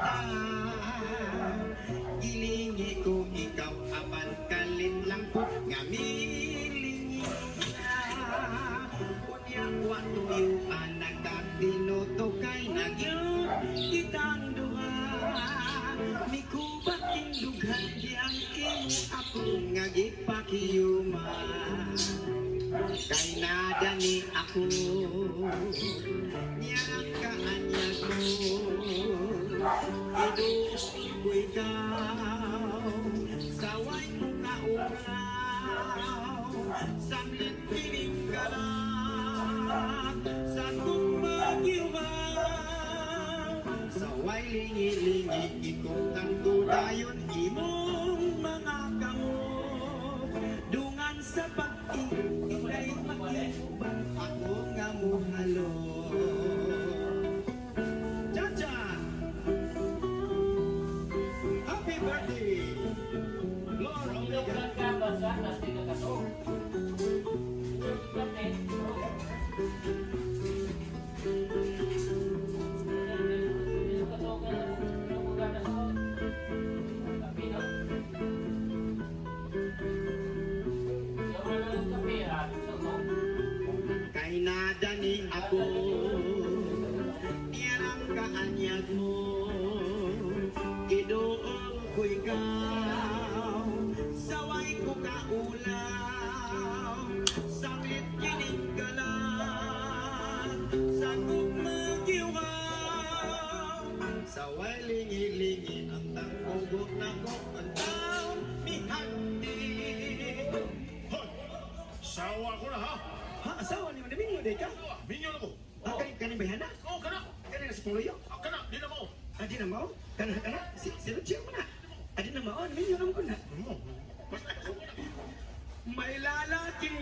ta. Gilingi ko ikaw apan kalit lang ko nga milingi na. Unya wa tuyo nagkatinutukay na gyud kitang duha. Mikubat king dughan diyang imo ako nga gipakiyuma. Kay nadani ako niya ang kaanyag mo. Iduol ko ikaw, saway ko kaulaw. Samlit kining kalag sa kong magyumaw. Saway lingi-lingi ikutan ko dayon imong mga kamot. Dungan sa pag-ingay makiuban ako nga muhalo. Chacha! Happy birthday! Lord Omega! Ka basa, tas di ka kato. Kape. Kato ka na kape, no? Sobra na ng kape, ah. So, no? Kay nadani ako niyang kaanyag mo. Idool ko ikaw, saway ko kaulaw. Samlit kining kalag sa kong magyuhaw. Saway lingi-lingi ang tangkugo nako ang taon mihandi. Hoy! Sawa ko na ha! Ha, asawa ni mo, naminyo day ka? Minyo na ko! Ah, kani kani bayhana? Oo, kana! Kani na sa pangluyo? Ah, kana! Di na mo! Ah, di na mao? Kana, kana? Si Lucio mo na. Ah, di na mao? Naminyo naman ko na. Mo! Basta May lalaking